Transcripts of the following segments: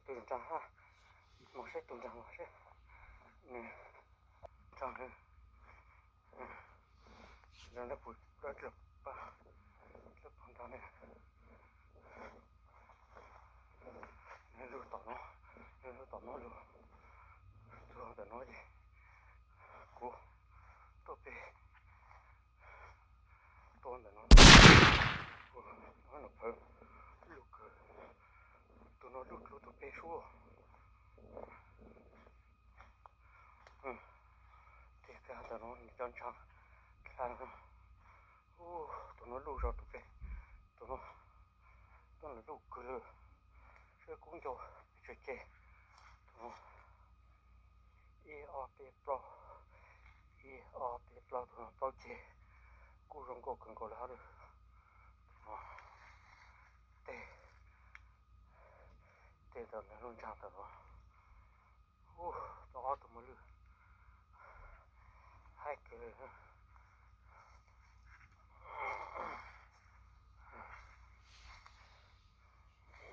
Tus nraag hab, moog saib tus nraag los seb nwg nraag le, nraag le puas, le puas nraag le. Nwg lug tom no, nwg lug tom no lug, tug ntawm no ces kuv tuaj peg, tua ntawm no, kuv nov phawv lug kawg, tug no lug dlua tus peg sub. Tig kag ntawm no nws cov ntshav dlha no, tug no lug zog tus peg, tug no tuaj lug kawg lawm, sab kub ncau pes tsawg ceg, tug no ib ob peb plaub, ib ob peb plaub, tug no plaub ceg, kub zoo nkauj kawg nkaus le hab lawm. Tug no tej, tej ntawm lub nraag ntawm no, ub, tau ob tug mos lwj haib kawg.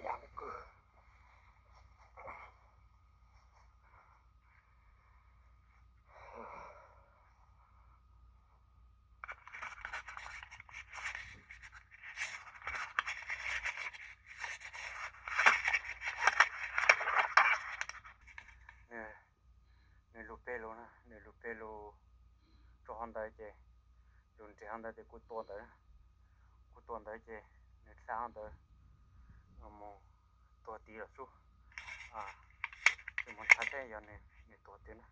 Yam kawg. Nws lug peg lug na, nws lug peg lug rau hov ntawd ces, lug nres hov ntawd ces kuv tua ntawd, kuv tua ntawd ces nws dlha hov ntawd, moog tuag tid los sub. Ces moog nrhav seb yog nws tuag tid na.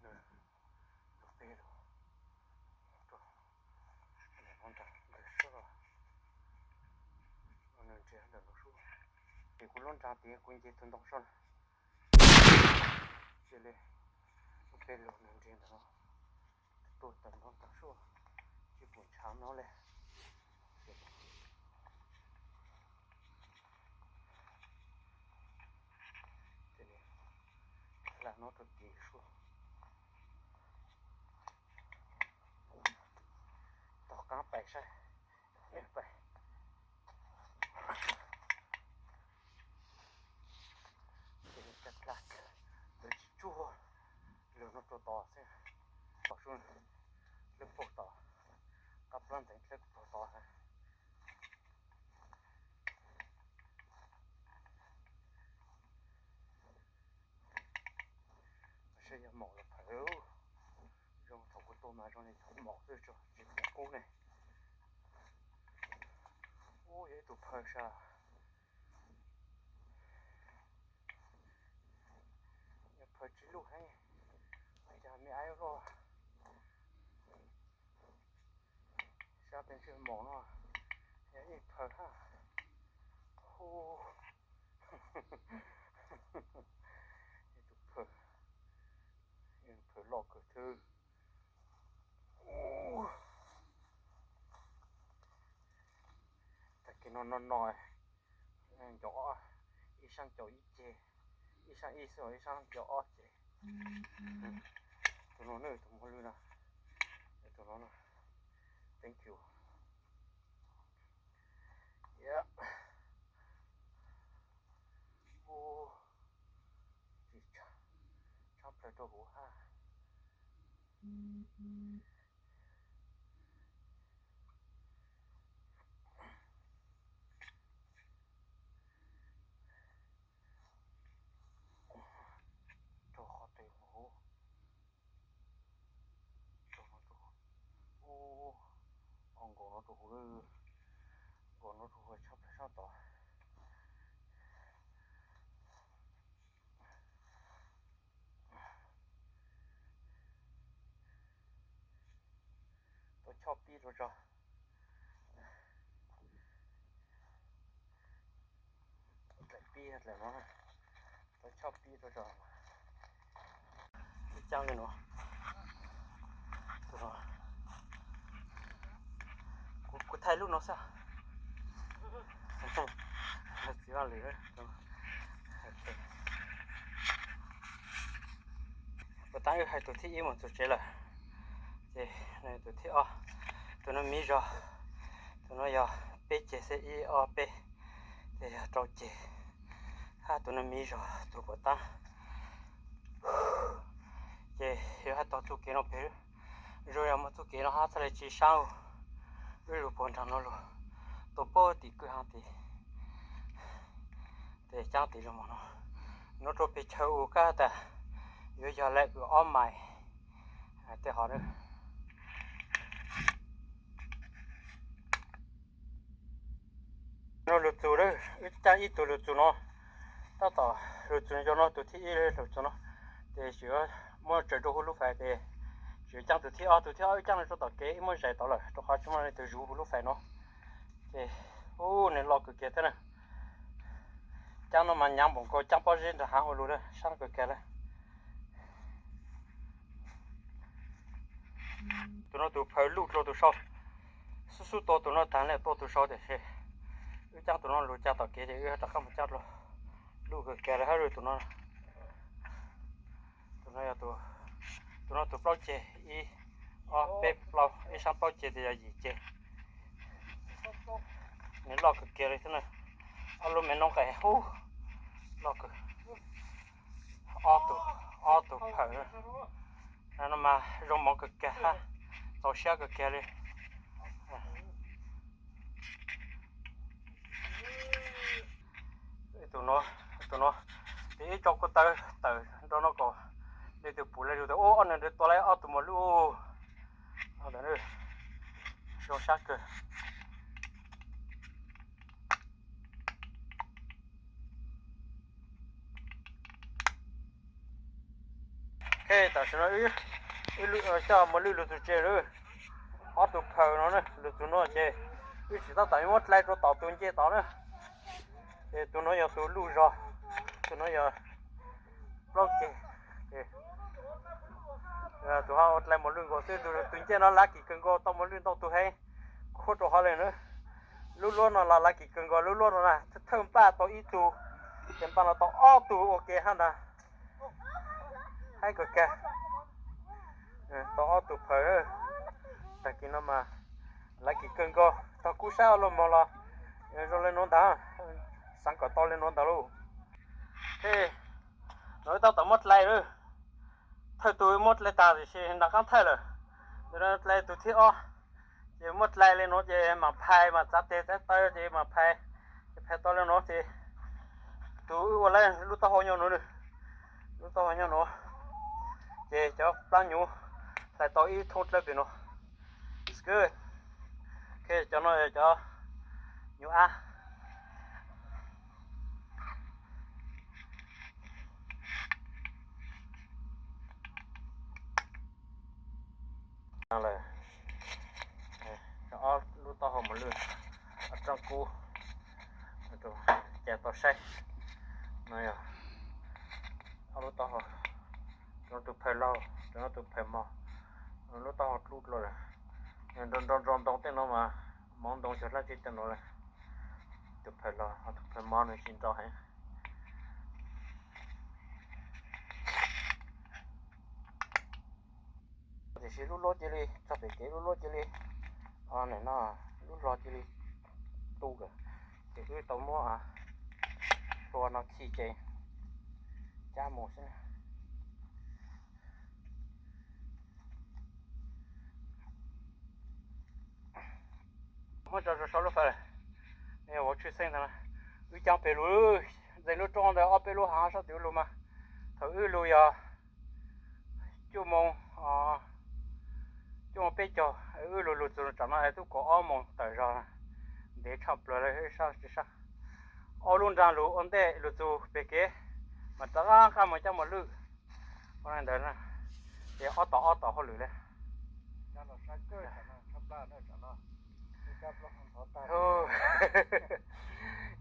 Nws lug peg lug rau ntawm no nraag ntawm sub, nws nres ntawm no sub. Ces kuv lub nraag tid kuv nce tug ntoo sub na, cia li lub peg lug nws nres ntawm no, tuaj tawm no taag sub, tsis pum ntshav no le. Cia li hla no rau tim sub, tog qaab pais saib, pais. Cia li caj dlaab, lawv tsis tsuag, lug no rau tod xwb, tom sub, dleb paug tod, qab plab ntxeev dleb paug tod. Saib yog maum los phawv. Zoo thaum kuv tua mas zoo li yog maum xwb tso, tsis pum kub ne. Ub, yog ib tug phawv sas. Yog phawv tsis luj heev, yog me aib loj. Sab peb ntsej maum no yog ib phawv hab. Hu, ib tug phawv, ib tug phawv loj kawg thwb. Tag kis no no no, ncaum ob, ib sab ncaum ib ceg, ib sab ib xwb, ib sab ncaum ob ceg. Tus no ne, tus mos lwj no, tus no, thank you. Ub, tsis tshab plaws rau kuv hab. Rau qhov twg no, rau no rau, ub, nkaum no rau huv, nkaum no rau huv tshab plaws sab tod. Tau chob pib rau tso. Dlaim pib dlaim no, tau chob pib rau tso. Coj li no. Kuv, kuv thaij lub no xwb. Txiv Vaj Lwm. Puas tab wb hais tus thib ib mus txog tsev lawm, ces tus thib ob, tus no miv zog, tus no yog peb ceg xwb, ib ob peb, ces yog rau ceg, hab tus no miv zog tus puas tab. Ces yuav hais txog txuj kev no pem, zoo yog muaj txuj kev no hab txhaj le tsis sab, wb lug puag nraag no lug, tua puag tim kwj ha tim, tes caab tim zoo mog no, nuav rua peg chaw u kab tas yuav yog lawm kws ob mais tej hov na. No lug txug, wb caab ib tug lug txug no, tab tom lug txug zoo no tus thib ib lug txug no, ces tsis muaj tsaws rua huv lub fais ces tsis caab tus thib ob, tus thib ob wb caab no rua tom kev ib muab zais tod lawm rua qhov tsis muaj leej twg zuv huv lub fais no. Ces ub nws loj kawg kiag thiab na. Caab no mas nyaav npaum nkaus caab pob zeb nrag haav ua lug na, sab kawg kiag lawm. Tus no tus phaws luj dlua tus sau, xub xub tua tus no taag le tua tus sau tiam sis wb caab tus no lug ca tom kev ces wb rov qab mus caab dlua, luj kawg kiag le hab tus no. Tus no yog, tus no tus plaub ceg, ib ob peb plaub, ib sab plaub ceg tes yog yim ceg. Nws loj kawg kiag li thiab na. Ob lub me noob qes hub loj kawg. Ob tug, ob tug phawm no mas zoo mov kawg kiag hab txaus siab kawg kiag li. Tus no, tus no, tes ib tso kuv taw tawm nrau no kom leej twg pum leej twg ua ob nws tua lawm ob tug mos lwj. Zoo sab kawg. Tam sim no wb coj mos lwj lug txug tsev lawm. Ob tug phawm no lug txug no ces wb tsis tab tom muab dlai rua tom tus ncej tod na. Ces tus no yog tus luj zog, tus no yog plaub ceg. Tus ho ua dlai mos lwj nkaus xwb, tus ncej no lucky kawg nkaus tau mos lwj ntau tug heev, khuab rau hov le na. Lub luab no los lucky kawg nkaus, lub luab no na thawj npaj tau ib tug, ces npaj no tau ob tug ua ke hab ntag. Haib kawg kiag. Tau ob tug phawm. Tag kis no mas lucky kawg nkaus, tog kub sab ua luaj mog los zoo le nuav ntag, xaav kom tau le nuav ntag lauj. Ces no wb tab tom muab dlai lawm. Thawj tug muab dlai tag tiam sis nraag qaab thawj lawm. Ntawm no dlai tug thib ob, ces muab dlai le nuav ces mam phais, mam txav teg txav taw ces mam phais. Ces phais tau le nuav ces tus wb ua lawm lub taub hau nyob nuav, lub taub hau nyob nuav. Ces cov plaab nyuv hlais tau ib thoob dlawb pem nuav. Cov no cov nyuv ab. Lawm, ob lub taub hau mos lwj, ob rooj kub, cas tau saib no yog ob lub taub hau, tus no tus phawm laug, tus no tus phawm mos, lub taub hau dlub dlua lawm. Nrau nrau ntoo tej no mas hmoov ntoo xyov dlaab tsi tej no lawm. Tus phawm laug, tus phawm mos nws tsis nrau heev. Tiam sis lub luab cia li txog pem kev, lub luab cia li, no, lub hlo cia li tu lawm, ces wb tau muab hlua no khi ces cab mus xwb. Muab tso rau saum lub fawb lawm, vauv tshwj xeeb ntag. Wb caab pem lug, ntxeev lub roob ntawd ob peb lub hav sab tim wb lug mas, thaum wb lug yog cuaj moos, cuaj moos peb caug, wb lug lug txug tsam no twb kaum ob moos tawm zog, ntev tshaj plawg lawm, sab tsis sab. Ob lub nraag lug ua ntej lug txug pem kev, mas rov qab mus caab mos lwj ua ntawd, ces ob tom ob tom hauj lwm li.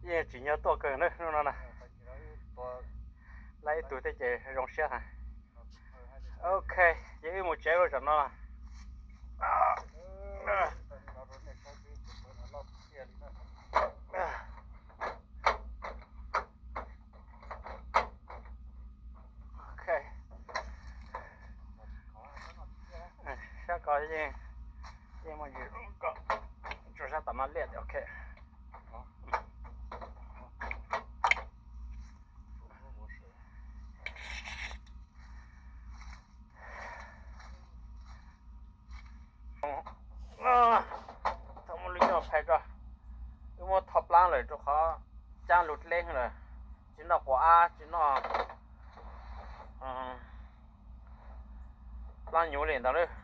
Yeej tsim nyog tuaj kawg na hnub no na. Laib ib tug thiab ces zoo siab heev. Ok, ces wb mus tsev lawm tam no. Ok, sab ko yeej, yeej muaj ntsis ko, tsuas sab tom no liaj, ok. Thaum muaj lub nyob phais tso, wb muab tho plab lawm rau qhov cab lug dleb lawm, tsis noj quav ab, tsis noj plab nyuv li ntawd lawm.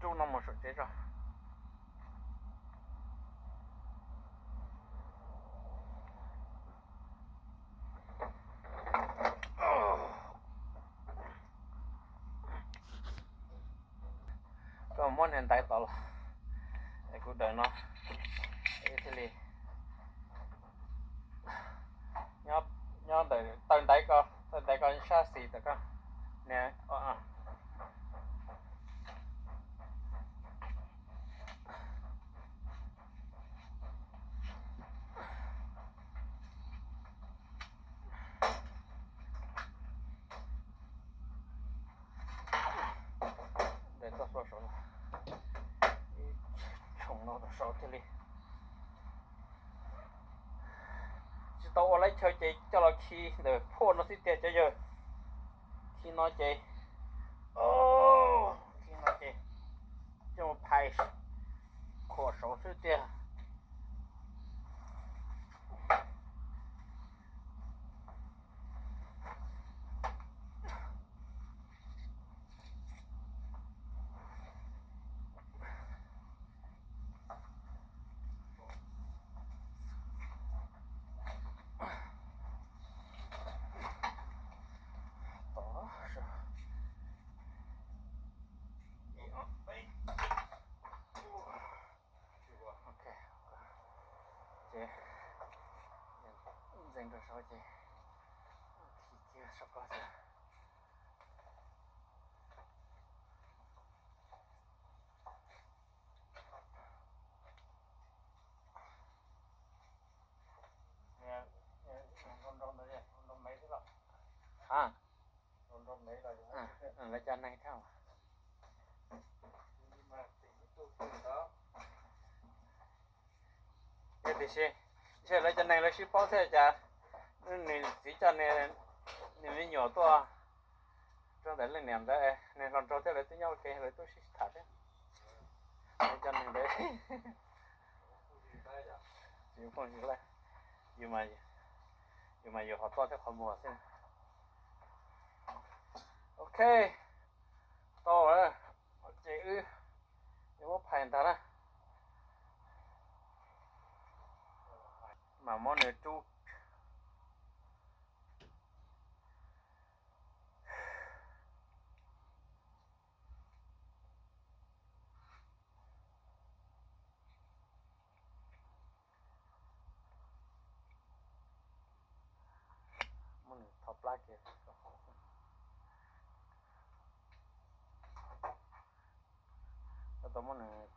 Rub no mus saum tsev tso. Koj muab niag ntaiv tod los, es kuv daws no, es thiaj li nyob ntawm taw ntaiv ko, taw ntaiv ko sab xis tawm ko. Niag Ntawm txoj hlua saud no, ib tshoom no rau saud thiaj li. Tsis tau ua laib chaw ces coj los khi ntawm phuaj no xwb tiag cov yawg. Khi no ces, khi no ces coj mus phais khuam saud xwb tiag. Ces ntxeev rau saud ces khi kiag saum ko xwb. Lawv cov neeg thiab. Tiam sis ntshe lawv cov neeg lawv sib paub thiab cas, nws txiv coj nws me nyuam tuaj rau ntawm leej niam ntawd, nws hluas nraug thiab lawv twb nyob ua ke lawv twb sib tham thiab. Lawv cov neeg ntawd tsis phooj ywg lawm, yus mas yus ho tuaj thiab qhov muag xwb. Ok, tau lawm, ces wb yuav muab phais ntag na. Mas muab nws rub. Muab nws tho plab kiag. Koj tau muab nws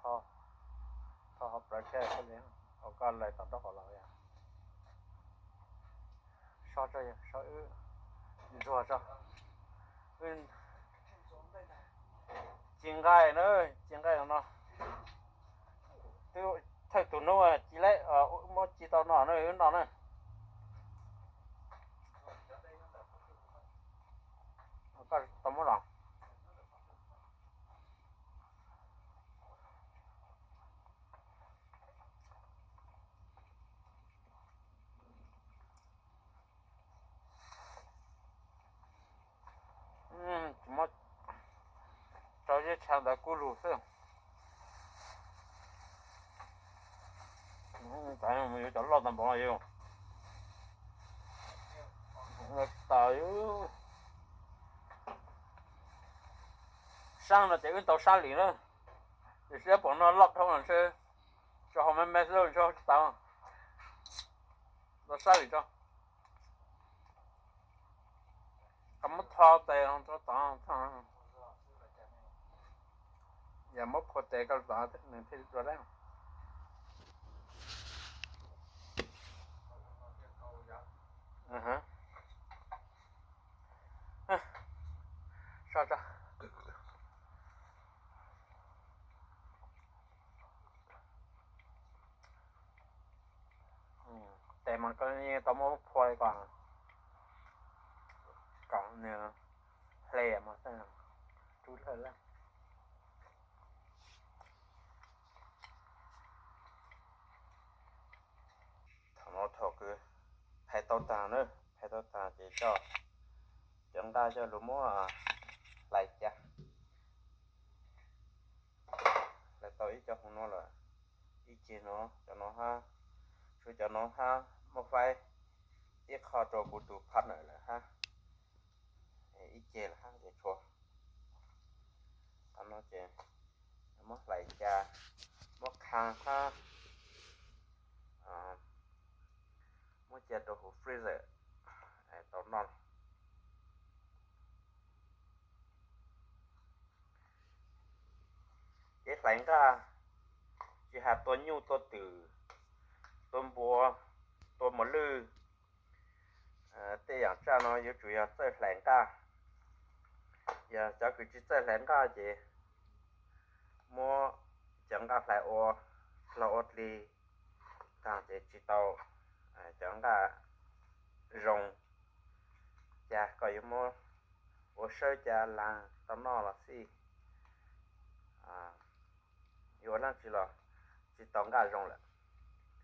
tho, tho ho plawv kiag xwb li, ua koj lawv tom nraub qaum los yog. So tso, so wb ntxuag tso. Ci nqaij na, ci nqaij no. Twb thawj tus hnub ci lawm, muab ci tau no na wb noj na. Koj tau muab los? Tsis muab, rau zeb tshav ntawd kub lug xwb. Yuav cov loj tag npaum no yus tas. Sab no ces wb tau sab li na, tiam sis pom no loj dhau no ntshe tso hau me me xwb ntshe tsis tau. Los sab li tso. Koj muab tho tes rau tod, yog muab phua tes koj tod nws thiaj li dua dab. Soj tso. Tes mas koj yeej tau muab phua kom, kom nws hle mas rub lawj lawm. Thaum no thaum kws phais tau taag na, phais tau taag ces coj cov nqaj coj lug muab hlais ca. Hlais tau ib co hauv no lawm, ib ceg no, cov no hab, tshuav cov no hab muab faib ib qho rau kuv tus partner lawm hab. Ib ceg lawm hab ces tshuav qhov no ces muab hlais ca, muab qha hab, muab cia rau hauv freezer tau noj. Kev hlais nqaj, tsis has tua nyuj, tua twm, tua npua, tua mos lwj, tej yaam tsaj no yuav tsum yog txawj hlais nqaj. Yog cov kws tsis txawj hlais nqaj ces muab cov nqaj hlais ua, hlais ua dlig taag ces tsis tau cov nqaj zoo. Cas koj yuav muab ua sawb ca laag tau noj los xij, yuav ua dlaab tsi los tsis tau nqaj zoo lawm.